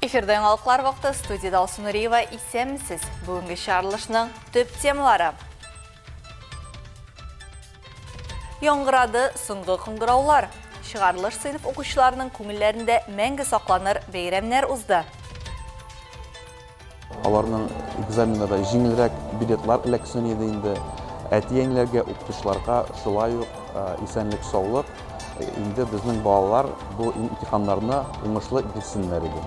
Эфирда яңалыклар вакыты, студияда Алсу Нуриева. Исәнмесез. Бүгенге чыгарылышның төп темалары. Яңгырады соңгы кыңгыраулар. Чыгарылыш сыйныф укучыларының күңелләрендә мәңге сакланыр бәйрәмнәр узды. Аларның экзаменнарда җиңелрәк билетлар эләксен иде инде. Әти-әниләргә, укытучыларга шулай ук исәнлек, саулык. Инде безнең балалар бу имтиханнарны уңышлы бирсеннәр иде.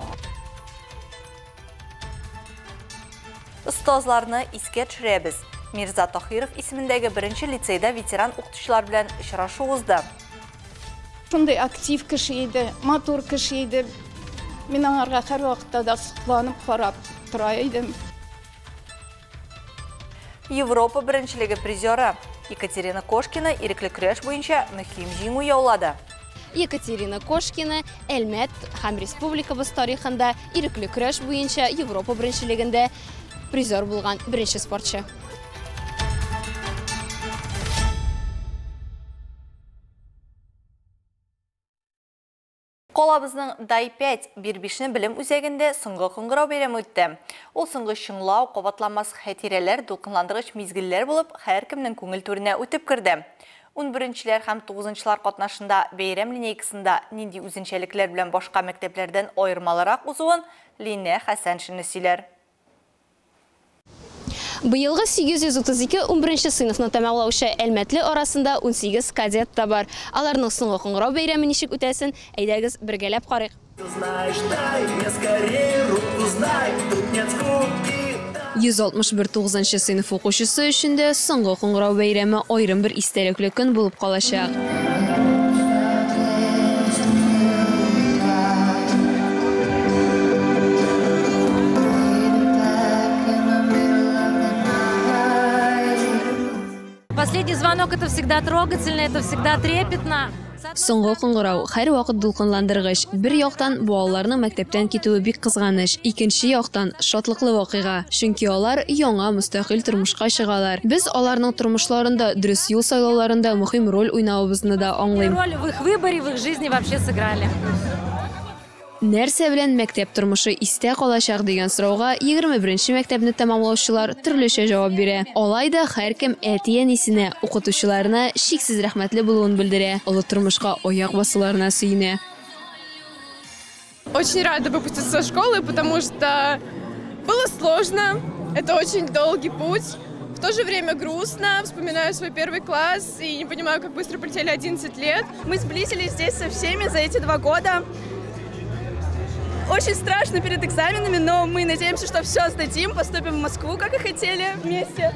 Остазларны искә төшерәбез. Мирза Таһиров исемендәге беренче лицейда ветеран укытучылар белән очрашу узды. Шундый актив кеше иде, матур кеше иде. Мин аңарга һәрвакытта да сокланып карап тора идем. Европа беренчелеге призеры Екатерина Кошкина ирекле көрәш буенча мөһим җиңү яулады. Екатерина Кошкина Әлмәт һәм республикабыз тарихында ирекле көрәш буенча Европа беренчелегендә призер булган беренче спортчы. Калабызның Дай 5 Бирбишне белем үзәгендә соңгы кыңгырау бәйрәме үтте. Ул соңгы чыңлау, кабатланмас хатирәләр, дулкынландыргыч мизгелләр булып, һәркемнең күңел түренә үтеп керде. 11-нчеләр һәм 9-нчылар катнашында бәйрәм линейкасында нинди үзенчәлекләр белән башка мәктәпләрдән аермалырак узуын Линә Хәсәншина сөйләр. Быелгы 832 11 сыйныфны тәмамлаучы Әлмәтле арасында 18 кадет та бар. Аларның соңгы кыңгырау бәйрәме ничек үтәсен, әйдәгез бергәләп карыйк. 161 9 сыйныф укучысы өчен дә соңгы кыңгырау бәйрәме аерым бер истәлекле көн булып калачак. Последний звонок — это всегда трогательно, это всегда трепетно. Соңгы кыңгырау һәрвакыт дулкынландыргыч. Бер яктан балаларның мәктәптән китүе бик кызганыч, икенче яктан шатлыклы вакыйга, чөнки алар яңа мөстәкыйль тормышка чыгалар. Без аларның тормышларында дөрес юл сайлауларында мөһим роль уйнавыбызны да аңлыйм. Роль в их выборе, в их жизни вообще сыграли. Нәрсә белән мәктәп тормышы истә калачак дигән сорауга 21 мәктәпне тәмамлаучылар төрлечә җавап бирә. Алай да һәркем әти-әнисенә, укытучыларына чиксез рәхмәтле булуын белдерә. Олы тормышка аяк басуларына сөенә. Очень рада выпуститься со школы, потому что было сложно, это очень долгий путь. В то же время грустно, вспоминаю свой первый класс и не понимаю, как быстро пролетели 11 лет. Мы сблизились здесь со всеми за эти 2 года. Очень страшно перед экзаменами, но мы надеемся, что все сдадим, поступим в Москву, как и хотели, вместе.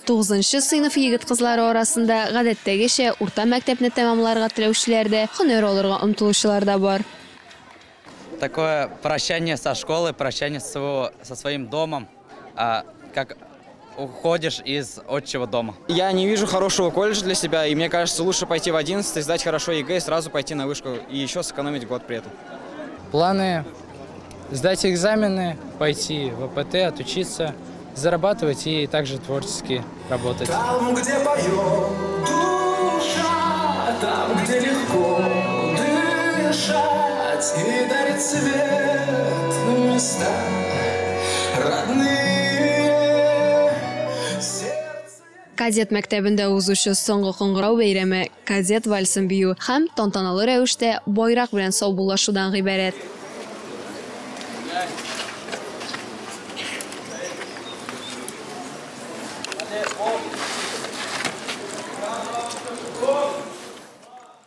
9 сыйныф егет-кызлары арасында гадәттәгечә урта мәктәпне тәмамларга теләүчеләр дә, һөнәр алырга омтылучылар да бар. Такое прощание со школы, прощание со своим домом, как уходишь из отчего дома. Я не вижу хорошего колледжа для себя, и мне кажется, лучше пойти в 11, сдать хорошо ЕГЭ и сразу пойти на вышку, и еще сэкономить год при этом. Планы – сдать экзамены, пойти в АПТ, отучиться, зарабатывать и также творчески работать. Там, где поет душа, там, где легко дышать и дарит свет места родные. Кадет мәктәбендә узучы соңгы кыңгырау бәйрәме кадет вальсын бию һәм тантаналы рәвештә байрак белән саубуллашудан гыйбарәт.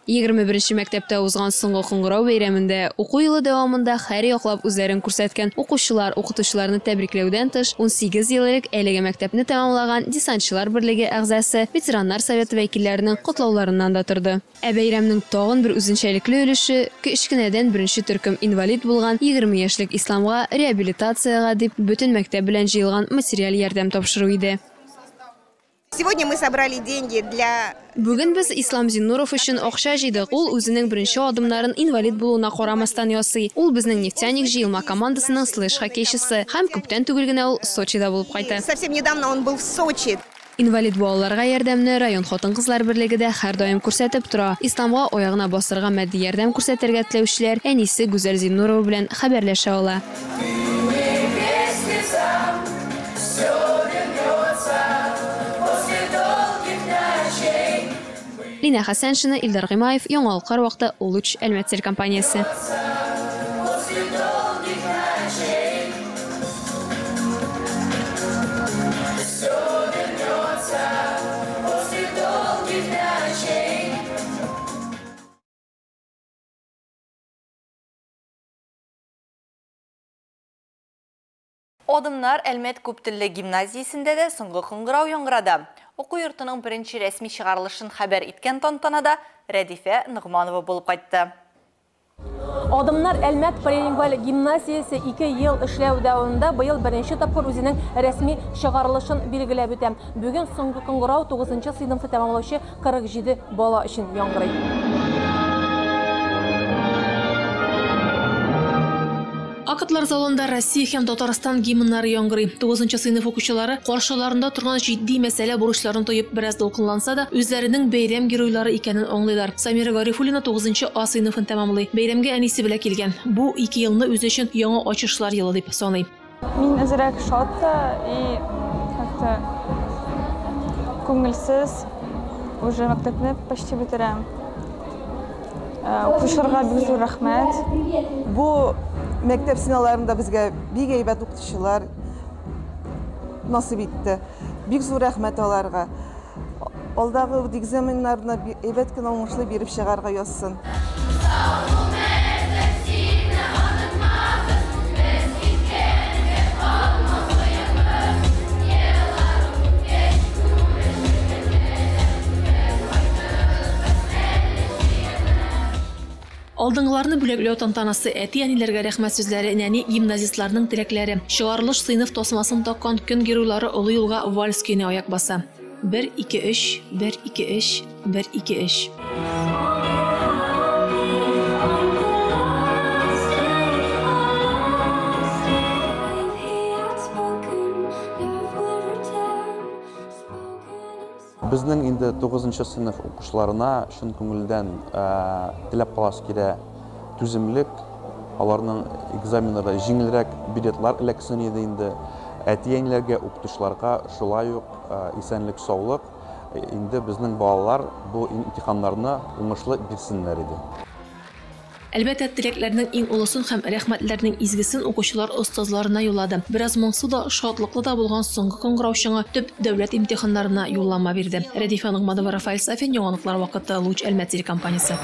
21 мәктәптә узган соңгы кыңгырау бәйрәмендә уку елы дәвамында һәр яклап үзләрен күрсәткән укучылар, укытучыларны тәбрикләүдән тыш, 18 ел элек әлеге мәктәпне тәмамлаган десантчылар берлеге әгъзасы, ветераннар советы вәкилләренең котлауларыннан да торды. Ә бәйрәмнең тагын бер үзенчәлекле өлеше кечкенәдән беренче төркем инвалид булган 20 яшьлек Исламга реабилитациягә дип бөтен мәктәп белән җыелган материаль ярдәм тапшыру иде. Сегодня мы собрали деньги для... Бүген без Ислам Зиннуров өчен акча җыйдык. Ул үзенең беренче адымнарын инвалид булуына карамастан ясый. Ул безнең Нефтяник җыелма командасының слэш хоккейчысы. Һәм күптән түгел генә ул Сочида булып кайта. Совсем недавно он был в Сочи. Инвалид балаларга ярдәмне район хатын-кызлар берлеге дә һәрдаим күрсәтеп тора. Исламга аягына басырга матди ярдәм күрсәтергә теләүчеләр әнисе Гүзәл Зиннурова белән хәбәрләшә ала. Лина Хәсәншина, Илдар Гыймаев, Яңалыклар вакыты, Луч Әлмәт телекомпаниясе. Адымнар Әлмәт күптелле гимназиясендә дә соңгы кыңгырау яңгырады. Уку йортының беренче рәсми чыгарылышын хәбәр иткән тантанада Рәдифә Ногманова булып кайтты. Адымнар Әлмәт полилингваль гимназиясе 2 ел эшләү дәвамында быел беренче тапкыр үзенең рәсми чыгарылышын билгеләп үтә. Бүген соңгы кыңгырау 9нчы сыйныфны тәмамлаучы 47 бала өчен яңгырый. Актлар залында Россия һәм Татарстан гимннары яңгырый. 9нчы сыйныф укучылары каршыларында торган җитди мәсьәлә бурычларын тоеп бераз дулкынланса да, үзләренең бәйрәм геройлары икәнен аңлыйлар. Самира Гарифуллина 9нчы А сыйныфын тәмамлый. Бәйрәмгә әнисе белән килгән. Бу 2 елны үзе өчен яңа ачышлар елы дип саный. Мин әзрәк шат та и как-то күңелсез. Уже мәктәпне почти бетерәм. Укытучыларга бик зур рәхмәт. Бу мәктәп сыйныфларында безгә бик әйбәт укытучылар насыйп итте. Бик зур рәхмәт аларга. Алдагы экзаменнарны әйбәт кенә уңышлы биреп чыгарга язсын. Алдынгыларны бүләкләү тантанасы, әти-әниләргә рәхмәт сүзләре, нәни гимназистларның теләкләре. Чыгарылыш сыйныф тасмасын таккан көн геройлары олы юлга вальс көенә аяк баса. 1 2 3 1 2 3 1 2 3. Безнең инде 9нчы сыйныф укучыларына чын күңелдән теләп каласы килә түземлек, аларның экзаменнарда җиңелрәк билетлар эләксен иде инде. Әти-әниләргә, укытучыларга шулай ук исәнлек, саулык. Инде безнең балалар бу имтиханнарны уңышлы бирсеннәр иде. Әлбәттә, теләкләрнең иң олысын һәм рәхмәтләрнең изгесен укучылар остазларына юллады. Бераз моңсу да, шатлыклы да булган соңгы кыңгырау чыңы төп дәүләт имтиханнарына юллама бирде. Рәдифә Ногманова, Рафаэль Сафин, Яңалыклар вакыты, Луч Әлмәт телекомпаниясе.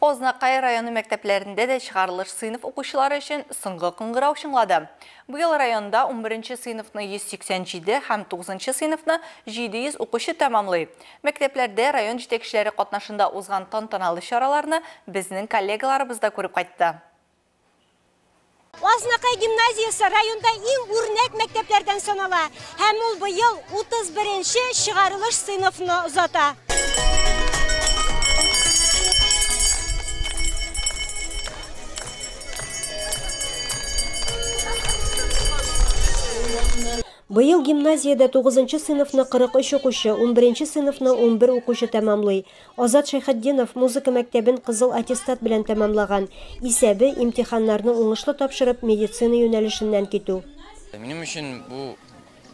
Азнакай районы мәктәпләрендә дә чыгарылыш сыйныф укучылары өчен соңгы кыңгырау чыңлады. Быел районда 11нче сыйныфны 187 һәм 9нчы сыйныфны 700 укучы тәмамлый. Мәктәпләрдә район җитәкчеләре катнашында узган тантаналы чараларны безнең коллегаларыбыз да күреп кайтты. Азнакай гимназиясе районда иң үрнәк мәктәпләрдән санала һәм ул быел 31нче чыгарылыш сыйныфны озата. Быел гимназиядә 9нчы сыйныфны 43 укучы, 11нче сыйныфны 11 укучы тәмамлый. Азат Шәйхетдинов музыка мәктәбен кызыл аттестат белән тәмамлаган. Исәбе имтиханнарны уңышлы тапшырып медицина юнәлешеннән китү. Минем өчен бу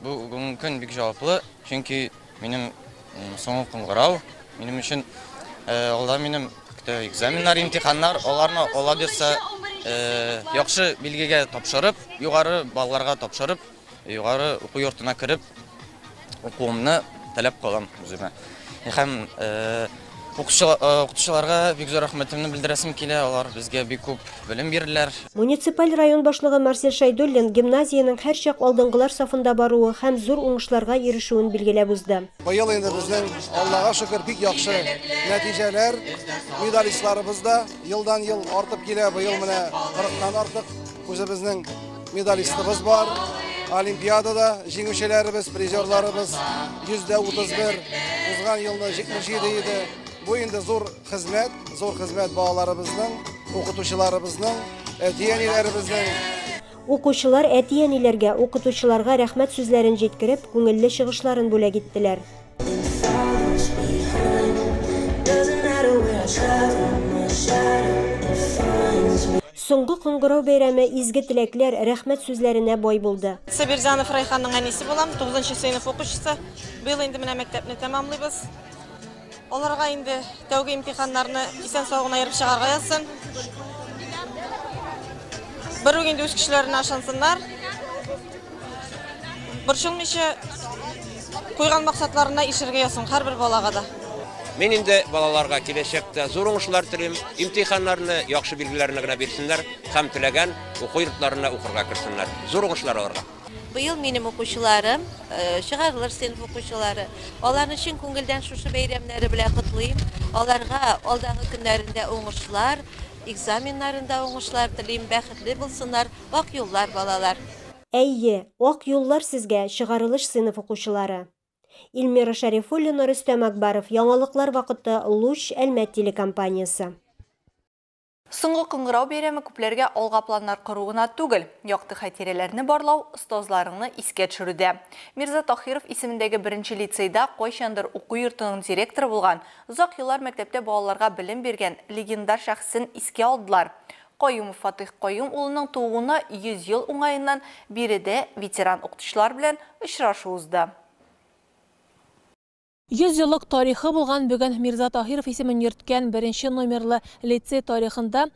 бүгенге көн бик җаваплы, чөнки минем соңгы кыңгырау, минем өчен алда минем экзаменнар, имтиханнар, аларны ала бирсә, яхшы билгегә тапшырып, югары балларга тапшырып, югары уку йортына кереп укуымны таләп кылам үземә. Һәм укытучыларга бик зур рәхмәтемне белдерәсем килә, алар безгә бик күп белем бирделәр. Муниципаль район башлыгы Марсель Шәйдуллин гимназиянең һәрчак алдынгылар сафында баруы һәм зур уңышларга ирешүен билгеләп узды. Быел инде безнең Аллага шөкер бик яхшы нәтиҗәләр, медалистларыбыз да елдан-ел артып килә. Быел менә 40-тан артык үзебезнең медалистыбыз бар. Олимпиадада җиңүчеләребез, призерларыбыз 131, узган елны 77 иде. Бу инде зур хезмәт, зур хезмәт балаларыбызның, укытучыларыбызның, әти-әниләребезнең. Укучылар әти-әниләргә, укытучыларга рәхмәт сүзләрен җиткереп, күңелле чыгышларын бүләк иттеләр. Соңгы кыңгырау бәйрәме изге теләкләр, рәхмәт сүзләренә бай булды. Сабирзянов Райханның әнисе булам, 9 сыйныф укучысы. Быел инде менә мәктәпне тәмамлыйбыз. Аларга инде тәүге имтиханнарны исән-сау гына ерып чыгарга язсын. Бер үк инде үз көчләренә ышансыннар. Борчылмыйча куйган максатларына ишергә язсын һәрбер балага да. Мин инде балаларга киләчәктә зур уңышлар телим, имтиханнарны яхшы билгеләрне генә бирсеннәр һәм теләгән уку йортларына укырга керсеннәр. Зур уңышлар аларга. Быел минем укучыларым, чыгарылыш сыйныф укучылары, аларны чын күңелдән шушы бәйрәмнәре белән котлыйм. Аларга алдагы көннәрендә уңышлар, экзаменнарында уңышлар телим, бәхетле булсыннар, ак юллар балалар. Әйе, ак юллар сезгә, чыгарылыш сыйныф укучылары. Эльмира Шәрифуллина, Рөстәм Акбаров, Яңалыклар вакыты, Луч, Әлмәт телекомпаниясе. Соңгы кыңгырау бәйрәме күпләргә алга планнар кору гына түгел, якты хатирәләрне барлау, остазларыңны искә төшерүдә. Мирза Таһиров исемендәге беренче лицейда кайчандыр уку йортының директоры булган, озак еллар мәктәптә балаларга белем биргән легендар шәхесен искә алдылар. Каюмов Фатыйх Каюм улының тууына 100 ел уңаеннан биредә ветеран укытучылар белән очрашу узды. 100 еллык тарихы булган бүген Мирза Таһиров исемен йөрткән беренче номерлы лицей тарихында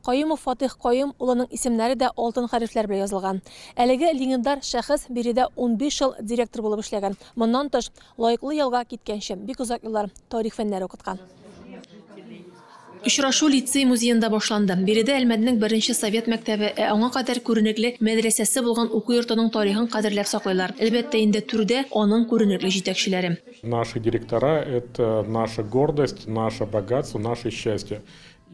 Каюмов Фатыйх Каюм улының исемнәре дә алтын хәрефләр белән язылган. Әлеге легендар шәхес биредә 15 ел директор булып эшләгән. Моннан тыш, лаеклы ялга киткәнче бик озак еллар тарих фәннәре укыткан. Очрашу лицей музеенда башланды. Биредә Әлмәтнең беренче совет мәктәбе, ә аңа кадәр күренекле мәдрәсәсе булган уку йортының тарихын кадерләп саклыйлар. Әлбәттә, инде түрдә аның күренекле җитәкчеләре. Наши директора это наша гордость, наше богатство, наше счастье.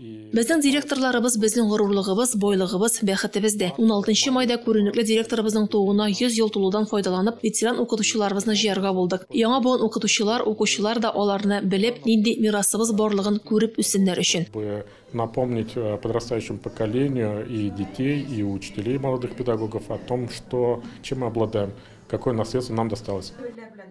Безнең директорларыбыз безнең горурлыгыбыз, байлыгыбыз, бәхетебез дә. 16 майда күренекле директорыбызның тууына 100 ел тулудан файдаланып, ветеран укытучыларыбызны җыярга булдык. Яңа буын укытучылар, укучылар да аларны белеп, нинди мирасыбыз барлыгын күреп үссеннәр өчен. Напомнить подрастающему поколению и детей, и учителей, молодых педагогов о том, что, чем мы обладаем, какое наследство нам досталось.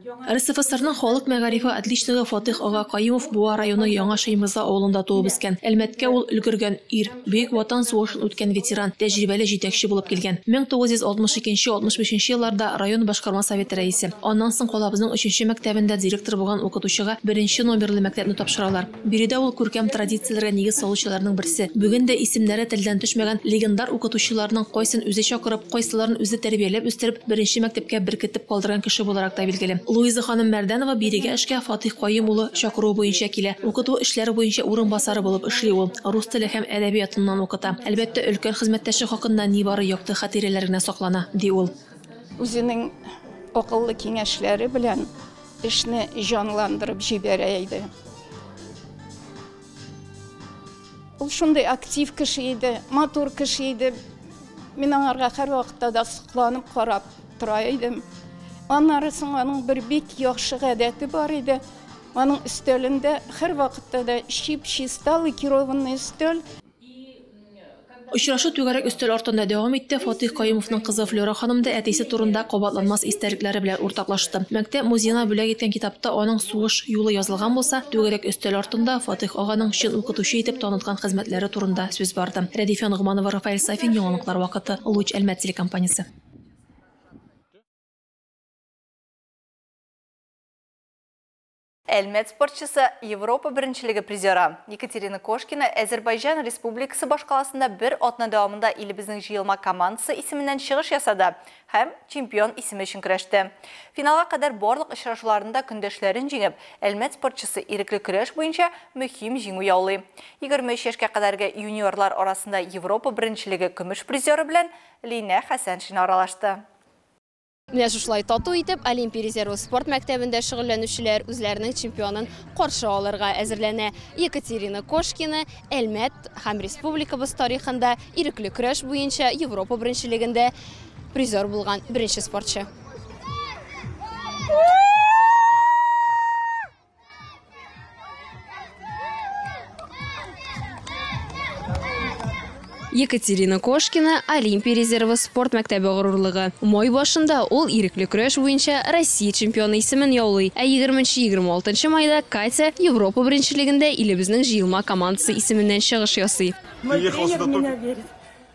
РСФСРның халык мәгарифе отличнигы Фатыйх ага Каюмов Буа районы Яңа Шәйморза авылында туып үскән. Әлмәткә ул өлгергән ир, Бөек Ватан сугышын үткән ветеран, тәҗрибәле җитәкче булып килгән. 1962-65 елларда район башкарма советы рәисе. Аннан соң калабызның 3нче мәктәбендә директор булган укытучыга беренче номерлы мәктәпне тапшыралар. Биредә ул күркәм традицияләргә нигез салучыларның берсе. Бүген дә исемнәре телдән төшмәгән легендар укытучыларның кайсын үзе чакырып, кайсыларын үзе тәрбияләп үстереп, беренче мәктәпкә беркетеп калдырган кеше буларак та билгеле. Луиза ханым Мәрдәнова бирегә эшкә Фатыйх Каюм улы чакыруы буенча килә. Укыту эшләре буенча урынбасары булып эшли ул. Рус теле һәм әдәбиятыннан укыта. Әлбәттә, өлкән хезмәттәше хакында нибары якты хатирәләр генә саклана, ди ул. Үзенең акыллы киңәшләре белән эшне җанландырып җибәрә иде. Ул шундый актив кеше иде, матур кеше иде. Мин аңарга һәрвакытта да сокланып карап тора идем. Аннары соң аның бер бик яхшы гадәте бар иде. Аның өстәлендә һәрвакытта да чип-чиста лакированный өстәл. Очрашу түгәрәк өстәл артында дәвам итте. Фатыйх Каюмовның кызы Флюра ханым да әтисе турында кабатланмас истәлекләре белән уртаклашты. Мәктәп музеена бүләк иткән китапта аның сугыш юлы язылган булса, түгәрәк өстәл артында Фатыйх аганың чын укытучы итеп таныткан хезмәтләре турында сүз барды. Рәдифә Ногманова, Рафаэль Сафин, Яңалыклар вакыты, Луч Әлмәт телекомпаниясе. Әлмәт спортчысы Европа беренчелеге призеры Екатерина Кошкина Азербайҗан Республикасы башкаласында бер атна дәвамында илебезнең җыелма командасы исеменнән чыгыш ясады һәм чемпион исеме өчен көрәште. Финалга кадәр барлык очрашуларында көндәшләрен җиңеп, Әлмәт спортчысы ирекле көрәш буенча мөһим җиңү яулый. 23 яшькә кадәрге юниорлар арасында Европа беренчелеге көмеш призеры белән Линә Хәсәншина аралашты. Менә шушылай тату итеп Олимпия резервы спорт мәктәбендә шөгыльләнүчеләр үзләренең чемпионын каршы алырга әзерләнә. Екатерина Кошкина Әлмәт һәм республикабыз тарихында ирекле көрәш буенча Европа беренчелегендә призер булган беренче спортчы. Екатерина Кошкина Олимпия резервы спорт мәктәбе горурлыгы. Май башында ул ирекле көрәш буенча Россия чемпионы исемен яулый. Ә 20-26 майда Катя Европа беренчелегендә илебезнең җыелма командасы исеменнән чыгыш ясый.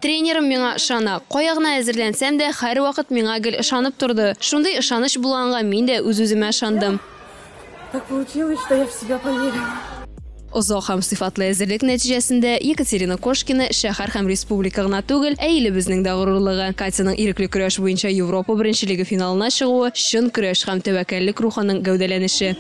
Тренерым миңа ышана. Кая гына әзерләнсәм дә, һәрвакыт миңа гел ышанып торды. Шундый ышаныч булганга мин дә үз-үземә ышандым. Так получилось, что я в себя поверила. Озак һәм сыйфатлы әзерлек нәтиҗәсендә Екатерина Кошкина шәһәр һәм республика гына түгел, ә илебезнең дә горурлыгы. Катяның ирекле көрәш буенча Европа беренчелеге финалына чыгуы чын көрәш һәм тәвәккәллек рухының гәүдәләнеше.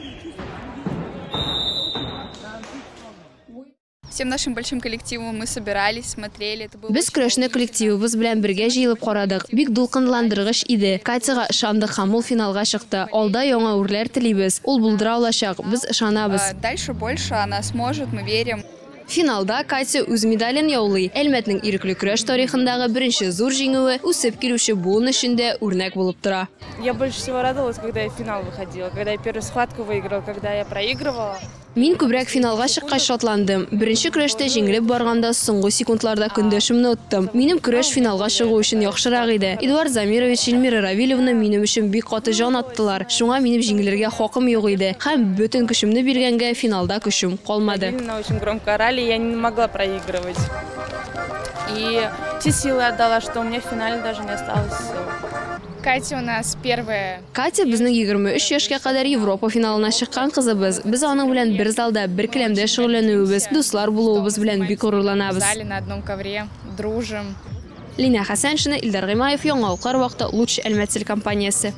Всем нашим большим коллективом мы собирались, смотрели. Это было Без көрәшне коллективыбыз белән бергә җыелып карадык. Бик дулкынландыргыч иде. Катяга ышандык һәм ул финалга чыкты. Алда яңа үрләр телибез. Ул булдыра алачак. Без ышанабыз. Дальше больше она сможет, мы верим. Финалда Катя үз медален яулый. Әлмәтнең ирекле көрәш тарихындагы беренче зур җиңүе үсеп килүче буын өчен дә үрнәк булып тора. Я больше всего радовалась, когда я в финал выходила, когда я первую схватку выиграла, когда я проигрывала. Мин күбрәк финалга чыккач шатландым. Беренче көрәштә җиңелеп барганда соңгы секундларда көндәшемне оттым. Минем көрәш финалга чыгу өчен яхшырак иде. Эдуард Замирович, Эльмира Равилевна минем өчен бик каты җан аттылар. Шуңа минем җиңелергә хакым юк иде. Һәм бөтен көчемне биргәнгә финалда көчем калмады. Сильно очень громко орали, я не могла проигрывать. И все силы отдала, что у меня в финале даже не осталось сил. Катя у нас первая. Катя безнең 23 яшькә кадәр Европа финалына чыккан кызыбыз. Без аның белән бер залда, бер келәмдә шөгыльләнүебез, дуслар булуыбыз белән бик горурланабыз. В зале на одном ковре дружим. Лина Хәсәншина, Илдар Гыймаев, Яңалыклар вакыты, Луч Әлмәт телекомпаниясе.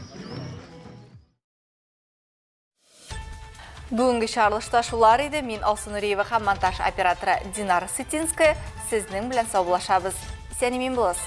Бүгенге чыгарылышта шулар иде. Мин Алсу Нуриева һәм монтаж операторы Динара Сытинская сезнең белән саубуллашабыз. Исән-имин булыгыз.